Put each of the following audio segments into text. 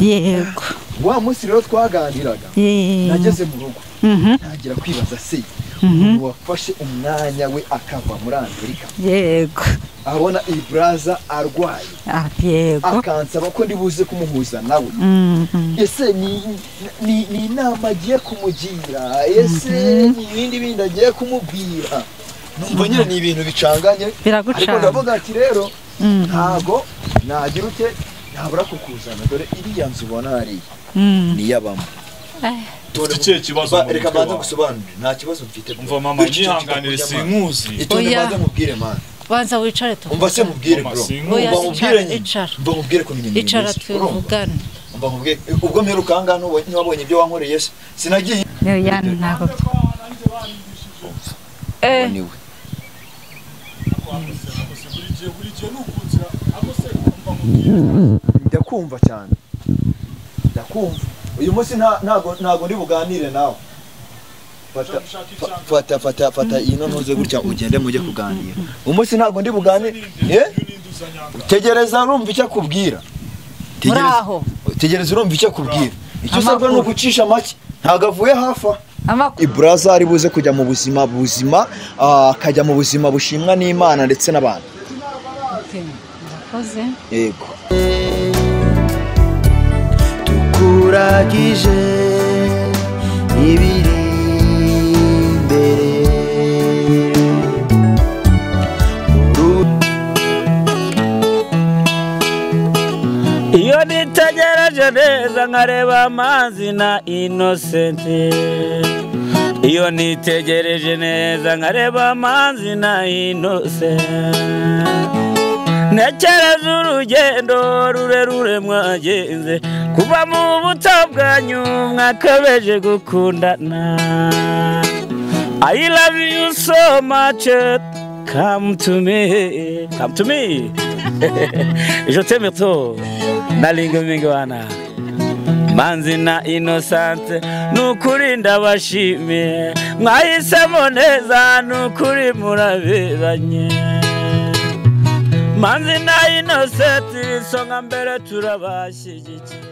Yego. Wa munsi rero twaganiraga nageze mu rugo ntagira kwibaza se umuntu wafashe umwanya we akava muri Amerika, yego, abona Iburaza arwaye, yego, akansaba ko ndibuze kumuhuza nawe. Ese ni inama agiye kumugira? Ese ni ibindi bindi agiye kumubwira? Numva nyine ni ibintu bicanganye, ariko ndavuga ati rero ntago nagira ute ntabura kukuzana. Dore iriya nzu ubona hariya niyabamo. Dufite ikibazo, reka banza gusobanurira. Nta kibazo mfite. Umva mama, nyihanganire sinkuzi. Itonde banza mubwire mama. Banza wicare tu. Umva se mubwire bro. Umva mubwire nyine. Umva mubwire ko nyine. Icara tuvugane. Umva mubwire ubwo mperuka aha ngaha ntiwabonye ibyo wankoreye se? Sinagiye. Oya ntabwo. Niwe. Ndakumva cyane. Ndakumva. Uyu munsi ntago ndi buganire nawe. Fata fata fata ino ntuze gutya ugende mujye kuganira. Umunsi ntago ndi buganire. Tegereza urumva icyo akubwira. Tegereza urumva icyo akubwira. Icyo usabwa ni ugucisha make. Ntago avuye hafa. Iburaza ari buze kujya mu buzima buzima, akajya mu buzima bushimwa n'Imana ndetse n'abantu. Murakoze. Yego. Tukuragije ibiri imbere. Iyo nitegereje neza nkareba amazi na Innocent. Iyo nitegereje neza nkareba amazi na Innocent. Ntekereza urugendo rurerure mwagenze kuva mu buto bwanyu mwakabeje gukundana. I love you so much, come to me, come to me. Je t'aime trop, nalinga mingwana. Manzi na Innocent nukuri ndabashimiye, mwahisemo neza nukuri muraberanye. Manzi na Innocent isonga mbere turabashyigikiye.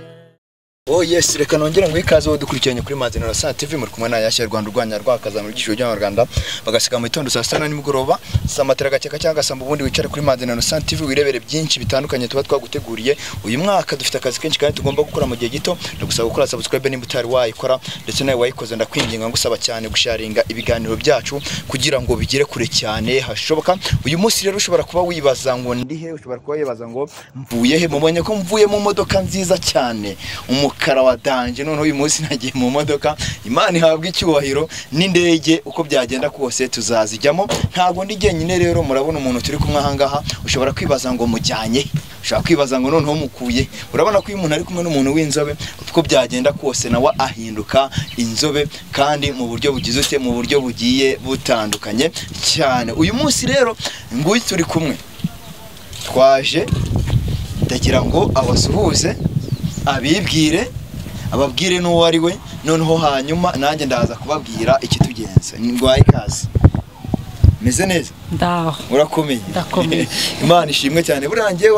Oh yes, reka nongera ngo ikaze wo dukurikiranye kuri Manzi na Innocent TV, muri kumwe na Yashya Rwanda urwanya rwakazamura igishoro cy'Abanyarwanda bagasiga mu gitondo saa 6 nimugoroba, samatera gakeka cyangwa samba, ubundi wicare kuri Manzi na Innocent TV wirebere byinshi bitandukanye tuba twaguteguriye. Uyu mwaka dufite akazi kenshi kandi tugomba gukora mu gihe gito. Ndagusaba gukora subscribe nimba utari wayikora, ndetse nawe wayikoze ndakwinginga ngusaba cyane gusharinga ibiganiro byacu kugira ngo bigere kure cyane hashoboka. Uyu munsi rero ushobora kuba wibaza ngo ndihe, ushobora kuba wibaza ngo mvuye he. Mubonye ko mvuye mu modoka nziza cyane, umukara wa danje. Noneho uyu munsi nagiye mu modoka, Imana ihabwa icyubahiro, n'indege uko byagenda kose tuzazijyamo. Ntago ndi jyenyine rero, murabona umuntu turi kumwe aha ngaha. Ushobora kwibaza ngo mujyanye, ushobora kwibaza ngo noneho mukuye. Urabona ko uyu muntu ari kumwe n'umuntu w'inzobe, uko byagenda kose nawe ahinduka inzobe, kandi mu buryo bugize ute, mu buryo bugiye butandukanye cyane. Uyu munsi rero nguyu turi kumwe, twaje ndagira ngo abasuhuze, abibwire, ababwire n'uwo ari we, noneho hanyuma nanjye ndaza kubabwira ikitugenza. Ngwaye ikaze. Meze neza? Ndaho. Urakomeye? Ndakomeye. Imana ishimwe cyane. Burangiye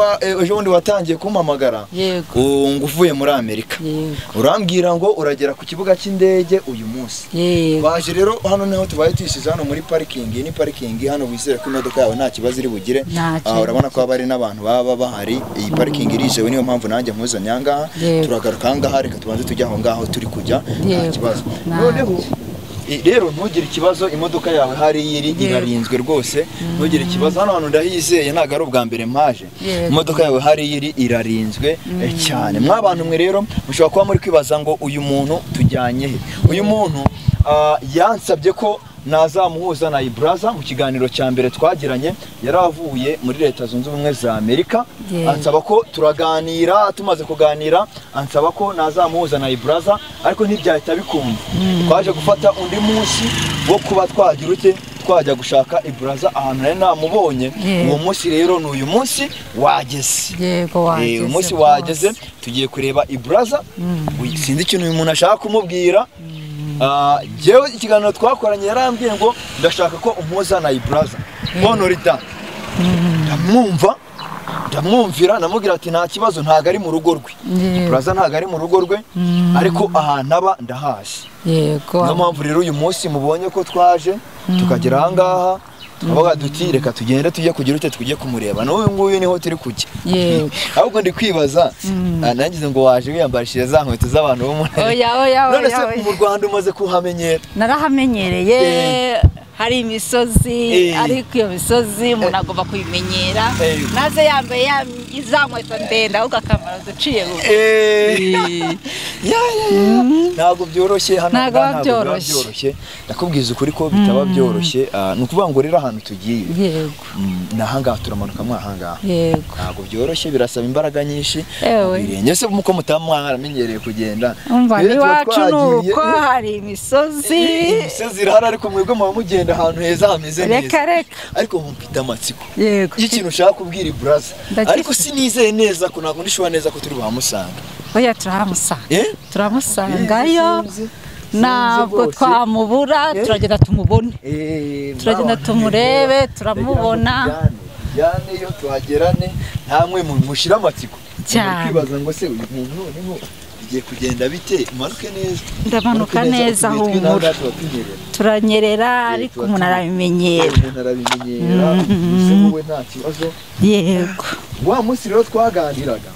ejo bundi watangiye kumpamagara. Yego. Ngo uvuye muri Amerika. Yego. Urambwira ngo uragera ku kibuga cy'indege uyu munsi. Yego. Baje rero hano niho tubaye tuyisize hano muri parking. Ni parking hano wizere ko imodoka yawe nta kibazo iri bugire. Urabona ko bari n'abantu baba bahari. Iyi parking irizewe, niyo mpamvu nanjye nkuzanye aha ngaha. Turagaruka aha ngaha, reka tubanze tujya aho ngaho turi kujya. Nta kibazo. Noneho rero ntugire ikibazo, imodoka yawe hari iri irarinzwe rwose, ntugire ikibazo. Hano hantu ndahizeye, ntago ari ubwa mbere mpaje. Imodoka yawe hari iri irarinzwe cyane. Mwabantu mwe rero mushobora kuba muri kwibaza ngo uyu muntu tujyanye he. Uyu muntu yansabye ko nazamuhuza na Iburaza mu kiganiro cya mbere twagiranye. Yaravuye muri Leta Zunze Ubumwe za Amerika, ansaba ko turaganira. Tumaze kuganira ansaba ko nazamuhuza na Iburaza, ariko ntibyahita bikunda. Twaje gufata undi munsi wo kuba twagira ute, twajya gushaka Iburaza ahantu nari namubonye. Uwo munsi rero ni uyu munsi wageze. Yego wageze. Uyu munsi wageze, tugiye kureba Iburaza. Sinzi ikintu uyu muntu ashaka kumubwira. Jewe ikiganiro twakoranye yarambwiye ngo ndashaka ko umpuza na Iburaza. Honorita. Ndamwumva Ndamwumvira namubwira ati nta kibazo ntago ari mu rugo rwe. Braza ntago ari mu rugo rwe ariko ahantu aba ndahazi. Yego. Niyo mpamvu rero uyu munsi mubonye ko twaje tukagera aha ngaha tukavuga duti reka tugende tujye kugira ute tujye kumureba. N'uyu nguyu niho turi kujya. Yego. Ahubwo ndi kwibaza nangize ngo waje wiyambarishije za nkweto z'abantu bo mu Oya oya oya. None se mu Rwanda umaze kuhamenyera? Narahamenyereye. Hari imisozi ariko iyo misozi umuntu agomba kuyimenyera. Naze yambaye za nkweto ndende ahubwo akamara duciye. Ntabwo byoroshye hano, ntabwo byoroshye. Ndakubwiza ukuri ko bitaba byoroshye. Ni ukuvuga ngo rero ahantu tugiye. Yego. Nahangaha turamanuka mwahangaha. Yego. Ntabwo byoroshye birasaba imbaraga nyinshi. Birenge se muko mutamwaramenyereye kugenda. Umva iwacu nuko hari imisozi. Imisozi irahari ariko mwebwe muba mugenda ahantu heza hameze neza. Reka reka. Ariko mufite amatsiko. Yego. Ikintu ushaka kubwira Braza. Ariko sinizeye neza ko ntabwo ndishobora neza ko turi buhamusanga. Oya turahamusanga. Turamusangayo. Ntabwo twamubura turagenda tumubone. Turagenda tumurebe turamubona. Tujyaneyo tuhagerane ntamwe mushira amatsiko. Cyane. Kwibaza ngo se uyu muntu noneho bigiye kugenda bite? Umanuke neza. Ndamanuka neza humura. Turanyerera ariko umuntu arabimenyera. Umuntu arabimenyera. Wowe nta kibazo. Yego. Wa munsi rero twaganiraga.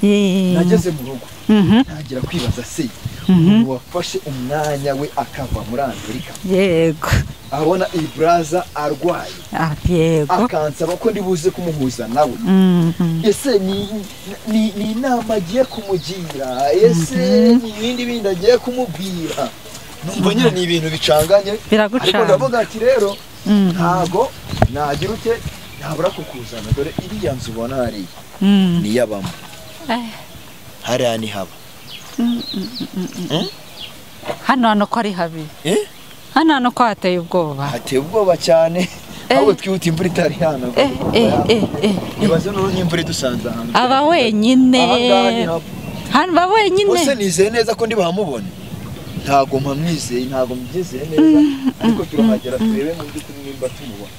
Nageze mu rugo. Ntagira kwibaza se umuntu wafashe umwanya we akava muri Amerika. Yego. Abona iyi Braza arwaye. Yego. Akansaba ko ndibuze kumuhuza nawe. Ese ni inama agiye kumugira? Ese ni ibindi bindi agiye kumubwira? Numva nyine ni ibintu bicanganye. Ariko ndavuga ati rero ntago nagira ute ntabura kukuzana dore iriya nzu ubona hariya ni iy'abamo. Hariya ni haba. Hano hano ko ari habi. Hano hano ko hateye ubwoba. Hateye ubwoba cyane. Ahubwo twihuta imvura itari hano. Ibaze n'ubu n'imvura idusanze ahantu. Aba wenyine. Hano ba wenyine. Ose nizeye neza ko ndi bahamubone. Ntago mpamwizeye, ntago mbyizeye neza. Ariko turahagera turebe mu by'ukuri nimba tumubona.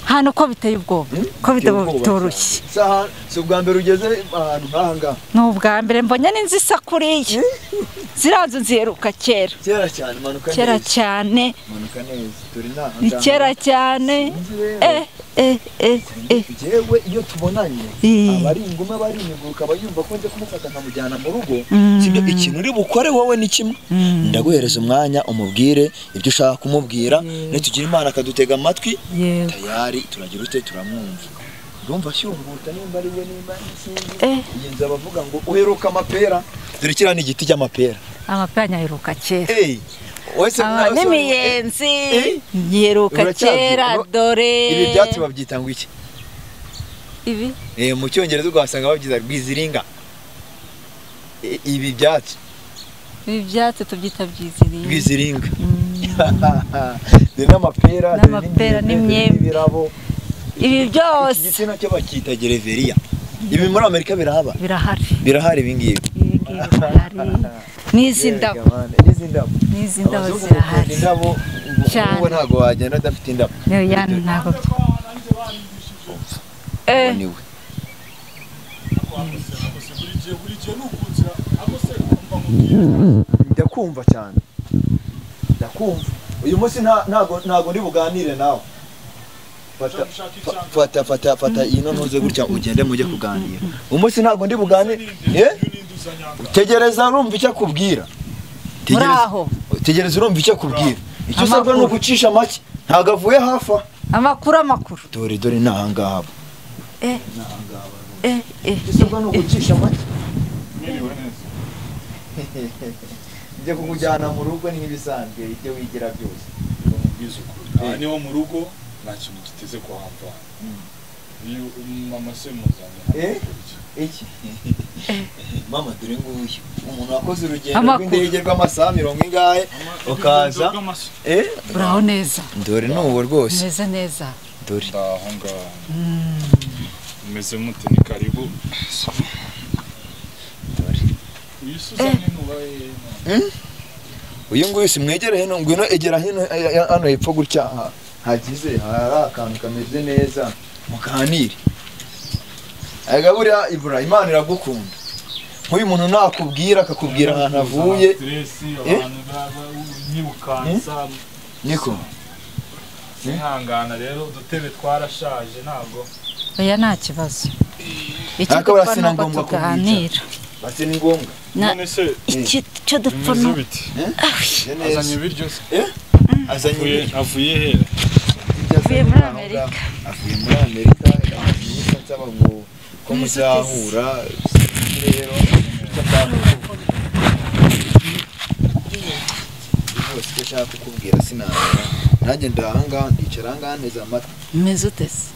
Hano ko biteye ubwoba, ko bitoroshye. Si ubwa mbere ugeze ahantu nk'aha ngaha? Ni ubwa mbere mbonye n'inzu isa kuriya. Ziriya nzu nziheruka kera. Kera cyane, manuka neza. Kera cyane. Manuka neza, turi n'aha ngaha. Ni kera cyane. Jewe iyo tubonanye, aba ari ingume aba ari imiguruka aba yumva ko nje kumufata nkamujyana mu rugo. Sibyo ikintu uri bukore wowe ni kimwe. Ndaguhereza umwanya umubwire ibyo ushaka kumubwira, nitugira Imana akadutega amatwi. Tayari turagira ute turamwumva. Ndumva ashyunguta nimba ari we nimba sinzi. Iyi nzu abavuga ngo uheruka amapera. Dore kiriya ni igiti cy'amapera. Amapera nyaheruka kera. N'imiyenzi nyiheruka kera dore. Ibi byatsi babyita ngo iki? Ibi? Mu cyongereza ugasanga babyita rwiziringa. Ibi byatsi. Ibi byatsi tubyita byiziringa. Rwiziringa. Dore n'amapera, n'amapera n'imyembe, n'ibirabo. Ibi byose. Iki giti nacyo bacyita gereveriya. Ibi muri Amerika birahaba? Birahari. Birahari ibi ngibi. Ibi ngibi birahari. N'izi ndabo. N'izi ndabo. N'izi ndabo zirahari. Indabo ubu ntago wagenda udafite indabo. Oya ntago. Niwe. Ndakumva cyane. Ndakumva. Uyu munsi ntago ndi buganire nawe. Fata fata fata ino ntuze gutya ugende mujye kuganira. Umunsi ntago ndi buganire. Tegereza urumva icyo akubwira. Tegereza urumva icyo akubwira. Icyo usabwa ni ugucisha make. Ntago avuye hafa. Amakuru amakuru. Dore dore naha ngaha. Naha ngaha. Icyo usabwa ni ugucisha make. Njye kukujyana mu rugo ni nk'ibisanzwe ibyo wigira byose. Aha niho mu rugo nta kintu giteze kuhamvana. Iyo mama se muzanye iki? Mama dore nguyu umuntu wakoze urugendo rw'indege rw'amasaha mirongo ingahe ukaza. Uraho neza. Dore nuwo rwose. Meze neza. Dore. Ndaho ngaho. Meze mute ni karibu. Dore. Uyu Suzanne nubaye. Uyu nguyu simwegere hino ngwino egera hino hano hepfo gutya hagize hari akantu kameze neza muganire. Agaburiya Ibura Imana iragukunda. Nk'uyu muntu nakubwira akakubwira ahantu avuye. Abantu nyibukansa. Niko. Sihangana rero udutebe twarashaje ntabwo. Oya nta kibazo. Icyo dupfa nuko tuganira. Basi ni ngombwa. None se icyo dupfa nuko azanye ibiryo se? Azanye avuye he? Avuye muri Amerika. Avuye muri Amerika nsaba ngo ko muzahura rero rwose icyo nshaka kukubwira sinabona. Nanjye ndahangaha ndicara ahangaha nteze amatwi. Umeze ute se?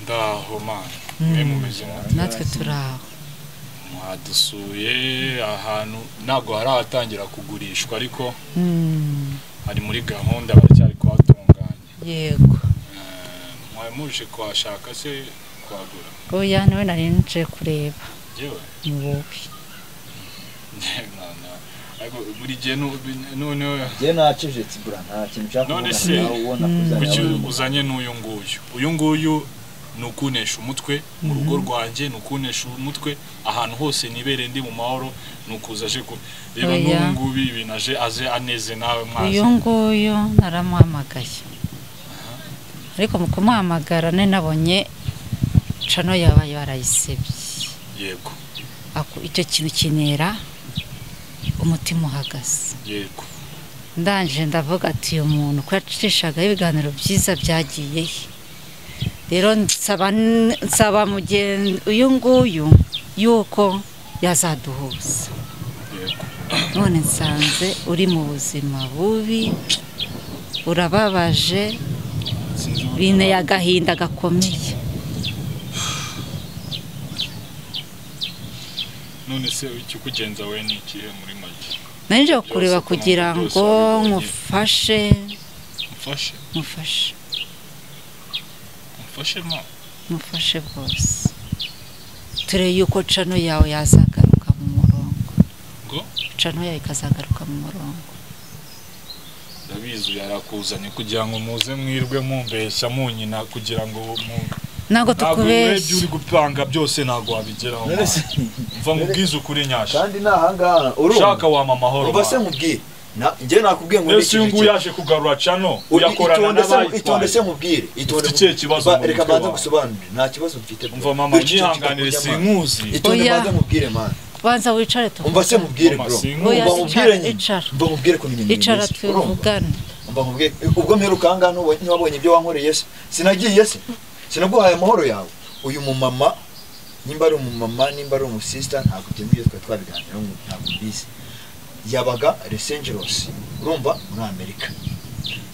Ndaho mana. Mwe mumeze mute? Natwe turaho. Mwadusuye ahantu ntabwo haratangira kugurishwa ariko hari muri gahunda baracyari kuhatunganya. Yego. Mwaye muje kuhashaka se kuhagura? Oya niwe nari nje kureba. Yewe? Ni wowe. Ariko buri gihe noneho njye nacecetse bura nta kintu nshaka kuvuga nawe ubona kuzana uzanye n'uyu nguyu. Uyu nguyu ni ukunesha umutwe mu rugo rwanjye, ni ukunesha umutwe ahantu hose nibere ndi mu mahoro, ni ukuza aje ku reba n'ubu ngubu ibintu aje aze aneze nawe mwaze. Uyu nguyu naramuhamagaye ariko mu kumuhamagara ne nabonye cano yabaye barayisebye. Yego. Icyo kintu kinera umutima uhagaze. Yego. Ndangije ndavuga ati uyu muntu ko yacishagaho ibiganiro byiza byagiye he. Rero nsaba mugenzi uyu nguyu yuko yazaduhuza. Yego. None nsanze uri mu buzima bubi, urababaje, binteye agahinda gakomeye. None se ikikugenza we ni ikihe muri make? Nanje kureba kugira ngo mufashe. Mufashe? Mufashe. Mufashe ma? Mufashe rwose. Ture yuko cano yawe yazagaruka mu murongo. Ngo? Cano yawe ikazagaruka mu murongo. Ndabizi yarakuzanye kugira ngo muze mwirwe mumbeshya munyina kugira ngo mu ntabwo tukubeshya. Uri gupanga byose ntabwo wabigeraho. Mva nkubwize ukuri Nyasha. Kandi nahangaha urumva ushaka wama amahoro. Umva se nkubwire. Njye nakubwiye ngo ese uyu nguyu yaje kugarura cano uyakorana n'abayitwaye. Itonde se nkubwire. Itonde. Ufite ikibazo reka banze gusobanurire. Nta kibazo mfite. Umva mama nyihanganire sinkuzi. Itonde banze nkubwire man. Banza wicare tu. Umva se nkubwire bro. Umva nkubwire nyine. Umva nkubwire ko nyine. Icara tuvugane. Umva nkubwire ubwo mperuka ahangaha ntiwabonye ibyo wankoreye se. Sinagiye se. Sinaguhaye amahoro yawe. Uyu mumama nimba ari umumama nimba ari umusista ntabwo ibyo twari twabiganiraho ntabwo mbizi. Yabaga Los Angeles urumva muri Amerika.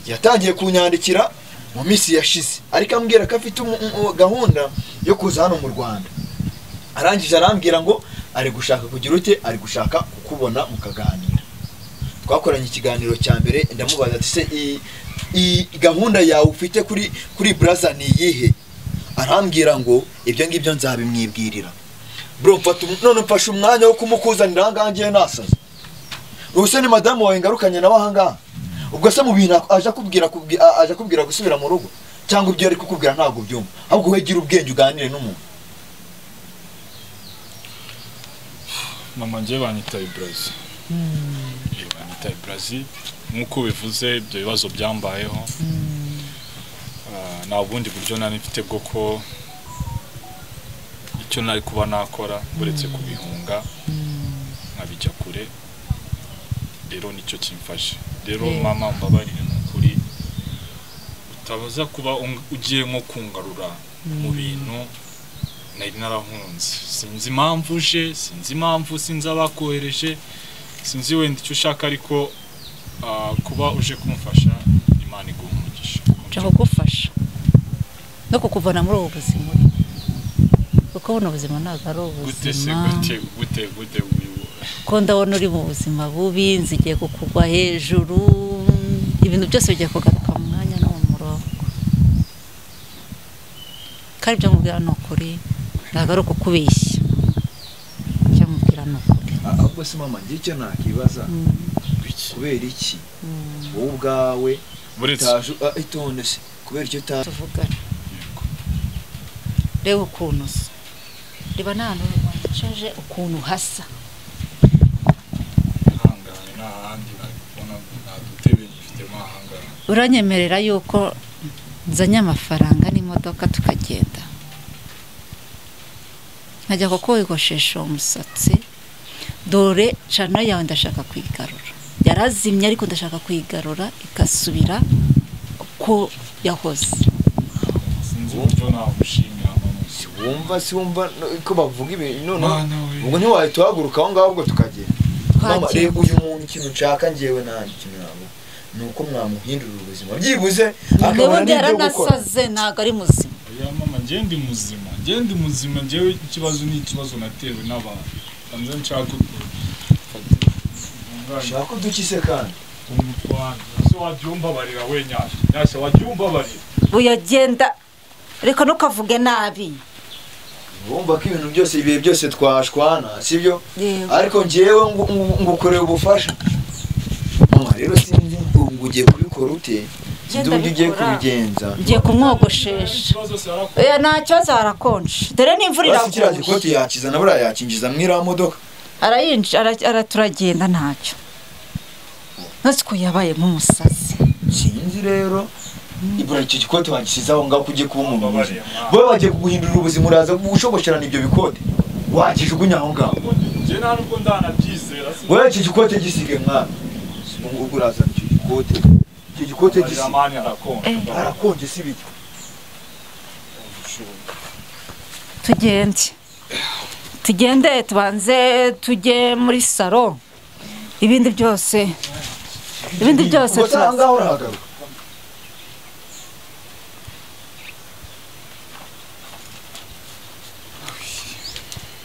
Yatangiye kunyandikira mu minsi yashize ariko ambwira ko afite gahunda yo kuza hano mu Rwanda. Arangije arambwira ngo ari gushaka kugira ute, ari gushaka kukubona mukaganira. Twakoranye ikiganiro cya mbere ndamubaza ati se gahunda yawe ufite kuri Brazza ni iyihe? Arambwira ngo ibyo ngibyo nzabimwibwirira. Bro mfata none mfashe umwanya wo kumukuzanira ahangaha ngiye nasaza. Ubuse ni madamu wawe ngarukanye nawe ahangaha. Ubwo se mu bintu aje kubwira gusubira mu rugo cyangwa ibyo ari kukubwira ntabwo byumva. Ahubwo wegira ubwenge uganire n'umuntu. Mama ngiye banyita Brazza. Banyita Brazza nkuko bivuze ibyo bibazo byambayeho. Nta bundi buryo nari mfite bwo ko icyo nari kuba nakora uretse kubihunga nkabijya kure. Rero nicyo kimfashe. Rero mama mbabarire nukuri utabaza kuba ugiye nko kungarura mu bintu nari narahunze. Sinzi impamvu uje, sinzi impamvu, sinzi abakohereje, sinzi wenda icyo ushaka ariko kuba uje kumfasha Imana iguha umugisha. Nje kugufasha no kukuvana muri ubu buzima, kuko buno buzima ntabwo ari ubuzima. Gute gute ko ndabona uri mu buzima bubi, nzigiye kukugwa hejuru, ibintu byose bigiye kugaruka mu mwanya no mu murongo. Kandi ibyo nkubwira ni ukuri, ntabwo ari ukukubeshya. Icyo nkubwira ni ukuri. Ahubwo se mama ngira icyo nakibaza, kubera iki wowe ubwawe itonde se, kubera icyo tuvugana. Reba ukuntu usa, Reba n'ahantu wicaje ukuntu hasa. Ihangane, nta handi nabona, nta dutebe nyifitemo ahangaha. Uranyemerera yuko nzanye amafaranga n'imodoka tukagenda, nkajya kukogoshesha uwo musatsi? Dore cano yawe ndashaka kuyigarura, yarazimye ariko ndashaka kuyigarura igasubira uko yahoze. Sinzi uburyo nagushimira mama. Si wumva ko bavuga ibintu none? Mana we. Ubwo ntiwahita uhaguruka aho ngaho, ubwo tukagenda, mama? Twagenda. Reba uyu muntu, ikintu nshaka njyewe nanjye, ikintu navuga ni uko mwamuhindurira ubuzima byibuze akabona Ubundi n'ibyo gukora. yaranasaze, ntabwo ari muzima. Oya mama, njye ndi muzima, njye ndi muzima. Njyewe ikibazo ni ikibazo natewe n'abantu. Nze nshaka Ushaka uduki se kandi? Umutwaro ese wajya umbabarira we? Nyashya, Nyashya, wajya umbabarira? Buyagenda, reka ntukavuge nabi. Wumva ko ibintu byose, ibihe byose twashwana, sibyo? Yego. Ariko njyewe ngukorera ubufasha, mama. Rero sinzi ngo ugiye kubikora ute, sinzi uburyo ugiye Ndabikora. kubigenza. Ngiye kumwogoshesha. Ikibazo se yarakoze? Oya, nta kibazo, harakonje, dore n'imvura Basi kiriya iraguye. gikoti yakizana, buriya yakinjiza mu iriya modoka. Arayinjira, turagenda ntacyo. Ntuzi ko yabaye nk'umusazi. Sinzi rero, ibura icyo gikoti wagisize aho ngaho, ugiye kuba umuntu muzima. Mbabarira, mwana. Wowe bagiye kuguhindurira ubuzima, uraza ushogoshorana ibyo bikote wakijugunya aho ngaho. Njye nta nubwo ndanabyizera. Wowe iki gikote gisige, mwana. Ubwo urazana icyo gikote, icyo gikote Mbabarira, gisige. man, harakonje. Harakonje si bike. Tugende, tugende, tubanze tujye muri salo, ibindi byose, ibindi byose Ubwo se aho turaza. ngaho urahagaruka?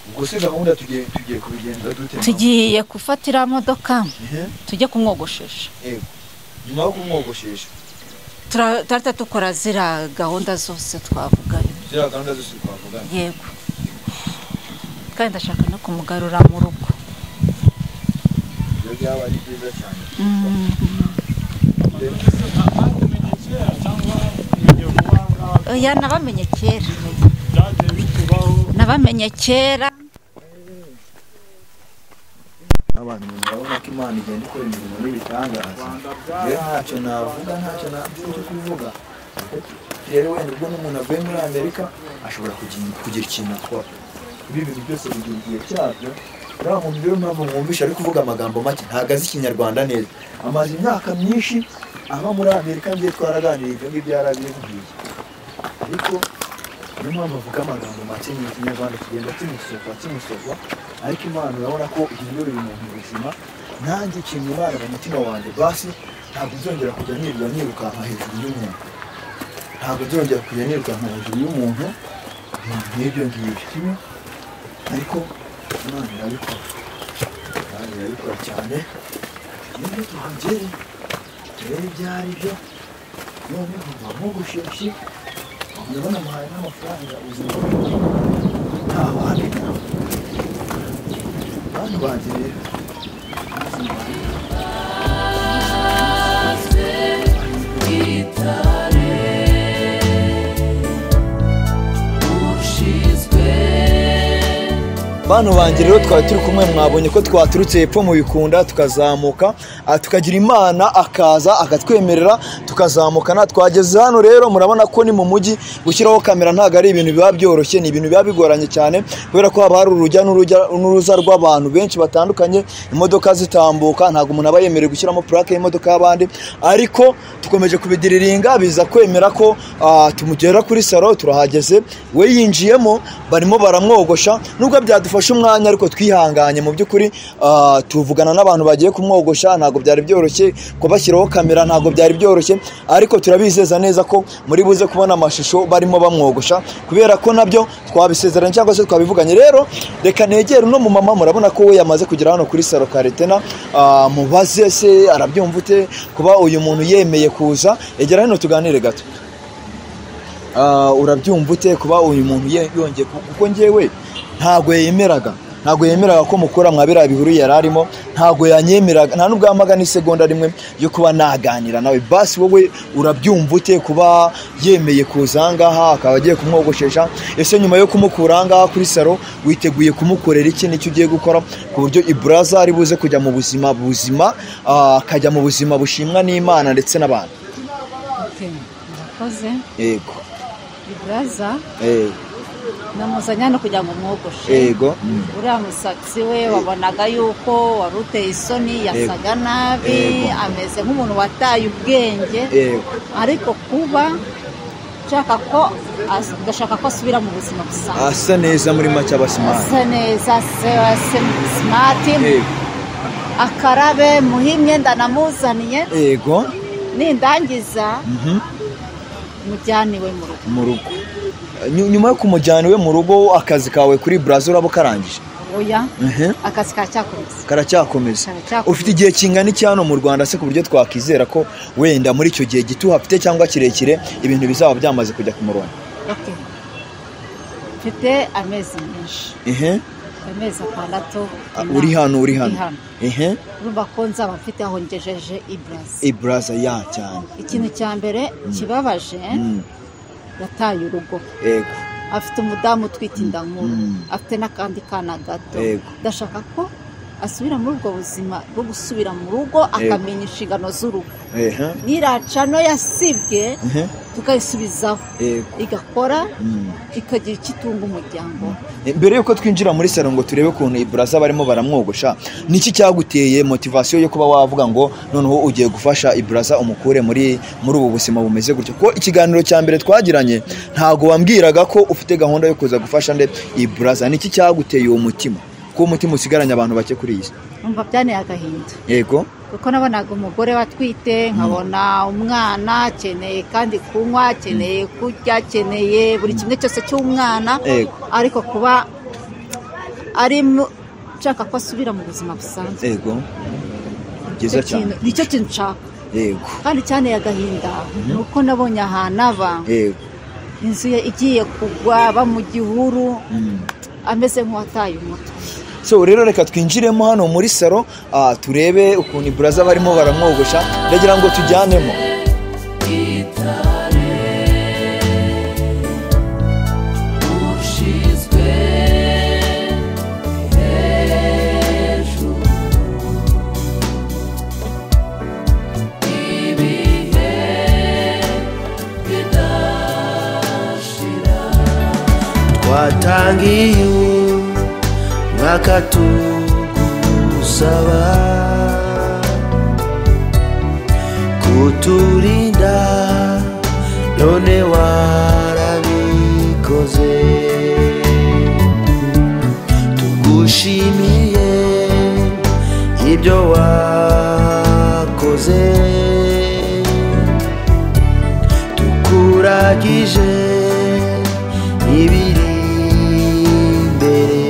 Ubwo se gahunda tugiye kubigenza dute, mama? Tugiye gufata iriya modoka, Ehe, tujye kumwogoshesha. Yego, nyuma yo kumwogoshesha? Turahita dukora ziriya gahunda zose twavuganye. Ziriya gahunda zose twavuganye. Yego, kandi ndashaka no kumugarura mu rugo. Ibyo byaba ari byiza cyane. Bakumenye kera cyangwa umenye vuba ngaha? Oya, nabamenye kera. Byagiye bitubaho. Nabamenye kera. Abantu murabona ko Imana igenda ikora imirimo n'ibitangaza. Rwanda. Rero ntacyo navuga, ntacyo navuga cyo kuvuga. Rero wenda ubwo n'umuntu avuye muri Amerika ashobora kugira ikintu akora. Ibi bintu byose bigira igihe cyabyo. Uriya muntu rero, impamvu mwumvisha ari kuvuga amagambo make, ntabwo azi Ikinyarwanda neza. Amaze imyaka myinshi aba muri Amerika, ngiye twaraganiriye, ibyo ngibyo yarabimbwiye. Ariko niyo mpamvu avuga amagambo make, ni Ikinyarwanda kigenda kimusogwa kimusogwa. Ariko Imana urabona ko ihindurira umuntu ubuzima. Nanjye ikintu Imana mu mutima wanjye, basi ntabwo nzongera kujya nirirwa nirukanka hejuru y'umuntu, ntabwo nzongera kujya nirukanka hejuru y'umuntu, ibintu nk'ibyo ngibyo kimwe. Ariko Imana irabikora, Imana irabikora cyane. Tugende tuhagere turebe ibyo ari byo, noneho bamugusheshe, ndabona amuhaye n'amafaranga, ubuzima ntawamenya. Bantu banjye rero, ubuzima Bantu banjye rero twari turi kumwe, mwabonye ko twaturutse hepfo mu Bikunda, tukazamuka, tukagira Imana akaza akatwemerera tukazamuka. Twageze hano rero, murabona ko ni mu mujyi. Gushyiraho kamera ntabwo ari ibintu biba byoroshye, ni ibintu biba bigoranye cyane, kubera ko haba hari urujya n'uruza rw'abantu benshi batandukanye, imodoka zitambuka, ntabwo umuntu aba yemerewe gushyiramo purake y'imodoka y'abandi. Ariko dukomeje kubidiriringa, biza kwemera ko tumugera kuri salo. Turahageze, we yinjiyemo, barimo baramwogosha. Nubwo byadufashe umwanya, ariko twihanganye mu by'ukuri, tuvugana n'abantu bagiye kumwogosha. Ntabwo byari byoroshye kubashyiraho kamera, ntabwo byari byoroshye, ariko turabizeza neza ko muri buze kubona amashusho barimo bamwogosha, kubera ko nabyo twabisezeranye cyangwa se twabivuganye. Rero reka negere uno mumama, murabona ko we yamaze kugera hano kuri salo Karetena, mubaze se arabyumva ute kuba uyu muntu yemeye kuza. Egera hano tuganire gato. Urabyumva ute kuba uyu muntu yongeye, kuko njyewe ntabwo yemeraga. Ntabwo yemeraga ko mukura mwa biriya bihuru yari arimo, ntabwo yanyemeraga, nta nubwo yamaga n'isegonda rimwe yo kuba naganira nawe. Basi wowe urabyumva ute kuba yemeye kuza aha ngaha akaba agiye kumwogoshesha? Ese nyuma yo kumukura aha ngaha kuri salo witeguye kumukorera iki? Nicyo ugiye gukora ku buryo Iburaza ari buze kujya mu buzima buzima, akajya mu buzima bushimwa n'Imana ndetse n'abantu? Okay, murakoze. Yego. Iburaza namuzanye hano kugira ngo mwogoshe. Yego. Uriya musatsi we wabonaga yuko wari uteye isoni, yasaga nabi, ameze nk'umuntu wataye ubwenge. Ariko kuba nshaka ko ndashaka ko asubira mu buzima busanzwe, asa neza muri make, aba smart, asa neza, smart, akarabe, muhe imyenda namuzaniye. Yego. Nindangiza mujyane iwe mu rugo. Mu rugo. Nyuma yo kumujyana iwe mu rugo, akazi kawe kuri Brazil uraba karangije? Oya, akazi karacyakomeza. Karacyakomeza. Ufite igihe kingana iki hano mu Rwanda se ku buryo twakizera ko wenda muri icyo gihe gito uhafite cyangwa kirekire ibintu bizaba byamaze kujya ku murongo? Okay. Mfite amezi menshi. Amezi 6. Uri hano, uri hano. Urumva ko nzaba mfite aho ngejeje Iburaza. Iburaza ya cyane. Ikintu cya mbere kibabaje, yataye urugo. Yego. Afite umudamu utwite inda nkuru, afite n'akandi kana gato. Ndashaka ko asubira muri ubwo buzima bwo gusubira mu rugo, akamenya inshingano z'urugo. Niracano yasibwe tukayisubizaho, igakora, ikagira icyo itunga umuryango. Mbere yuko twinjira muri salo ngo turebe ukuntu Iburaza barimo baramwogosha, niki cyaguteye motivation yo kuba wavuga ngo noneho ugiye gufasha Iburaza umukure muri ubu buzima bumeze gutyo? Ko ikiganiro cya mbere twagiranye ntago wambwiraga ko ufite gahunda yo kuza gufasha nde Iburaza. Niki cyaguteye uwo mutima? Ko umutima usigaranye abantu bake kuri iyi si? Umva, byanteye agahinda. Yego. Kuko nabonaga umugore watwite, nkabona umwana akeneye kandi kunywa, akeneye kurya, akeneye buri kimwe cyose cy'umwana. Ariko kuba ari nshaka ko asubira mu buzima busanzwe. Yego. Byiza cyane. Nicyo kintu nshaka. Yego. Kandi cyane agahinda nuko nabonye ahantu aba. Yego. Inzu ye igiye kugwa, aba mu gihuru, ameze nk'uwataye umutwe. So rero reka twinjiremo hano muri salo, turebe ukuntu Iburaza barimo baramwogosha. Ndagira ngo tujyanemo. Twatangiye umwaka tugusaba kuturinda, none warabikoze. Tugushimiye ibyo wakoze, tukuragije ibiri imbere.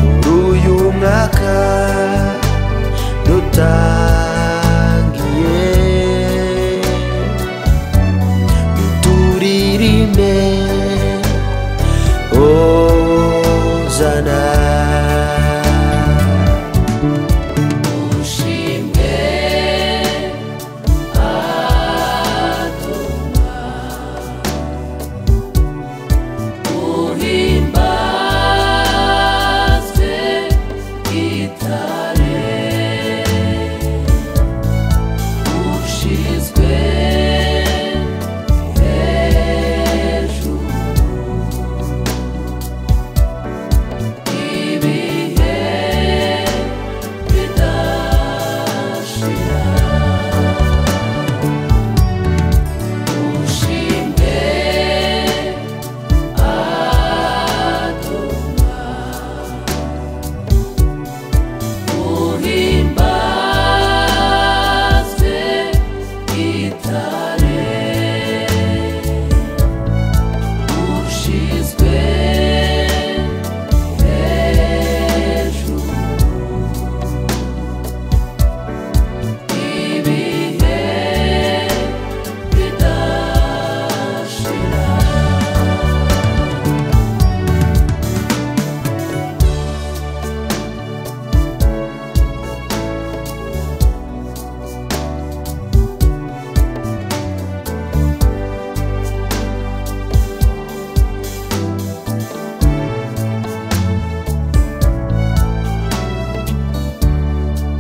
Muri uyu mwaka dutangiye, turirimbe Hozana. Hejuru ibihe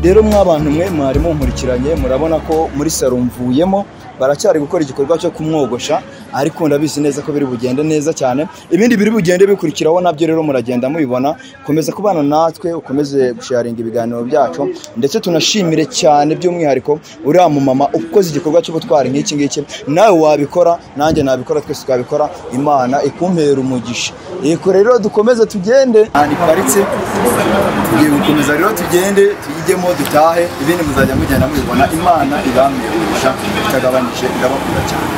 Rero mwabantu mwe mwari munkurikiranye, murabona ko muri salo mvuyemo baracyari gukora igikorwa cyo kumwogosha, ariko ndabizi neza ko biri bugende neza cyane. Ibindi biri bugende bikurikiraho nabyo rero muragenda mubibona. Komeza kubana natwe, ukomeze gusharinga ibiganiro byacu, ndetse tunashimire cyane by'umwihariko uriya mumama ukoze igikorwa cy'ubutwari nk'iki ngiki. Nawe wabikora, nanjye nabikora, twese twabikora, Imana ikumpera umugisha. Yego rero dukomeze tugende, ahantu iparitse tugiye gukomeza rero tugende tuyijyemo dutahe, ibindi muzajya mugenda mubibona. Imana ibambe umugisha itagabanyije, ndabakunda cyane.